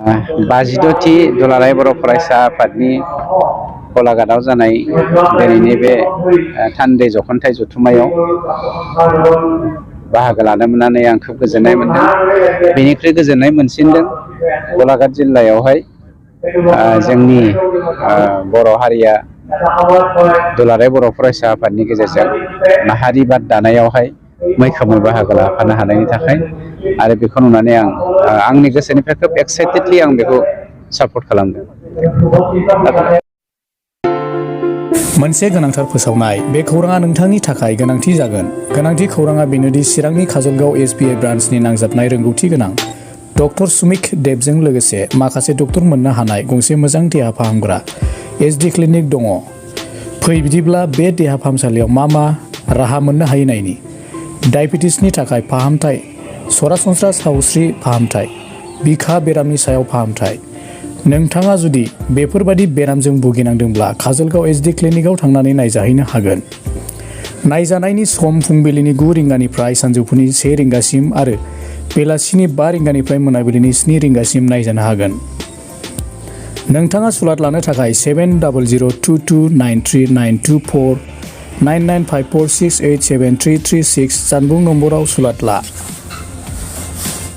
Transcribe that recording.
बाजिद'थि दुलाराय बर' फरायसा आफादनि गलाघाटआव जानाय दिनैनि बे थान्दै जख'न्थाइ जथुम्मायाव बाहागो लानो मोननानै आं खोब गोजोननाय मोनदों। बेनिख्रुइ गोजोननाय मोनसिनदों गलाघाट जिल्लायावहाय जोंनि बर' हारिया दुलाराय बर' फरायसा आफादनि गेजेरजों माहारि बाद दानायावहाय मैखोमै बाहागो लाफानो हानायनि थाखाय आरो बेखौ नुनानै आंनि गोसोनिफ्राय खोब एक्साइटेडलि आं बेखौ सापर्ट खालामदों। मोनसे गोनांथार फोसावनाय। बे खौराङा नोंथांनि थाखाय गोनांथि जागोन। गोनांथि खौराङा बेनोदि चिरांनि काजलगाव SBI ब्रान्चनि नांजाबनाय रोंगौथि गोनां डक्टर सुमिक देबजों लोगोसे माखासे डक्टर मोननो हानाय गंसे मोजां देहा फाहामग्रा SD क्लिनिक दङ। फै बिदिब्ला बे देहा फाहामसालियाव मा राहा मोननो हायो नायनि। डायबेटिसनि थाखाय फाहामथाय, सरासनस्रा सावस्रि फाहामथाय, बिखा बेरामनि सायाव फाहामथाय। नोंथाङा जुदि बेफोरबादि बेरामजों भुगिनांदोंब्ला काजलगाव SD क्लिनिकआव थांनानै नायजाहैनो हागोन। नायजानायनि सम फुंबिलिनि 9 रिंगानिफ्राय सानजौफुनि 1 रिंगासिम आरो बेलासिनि 5 रिंगानिफ्राय मोनाबिलिनि 7 रिंगासिम नायजानो हागोन। नोंथाङा सुलाद लानो थाखाय 7002293924 9954687336 जानबुं नम्बराव सुलाद ला।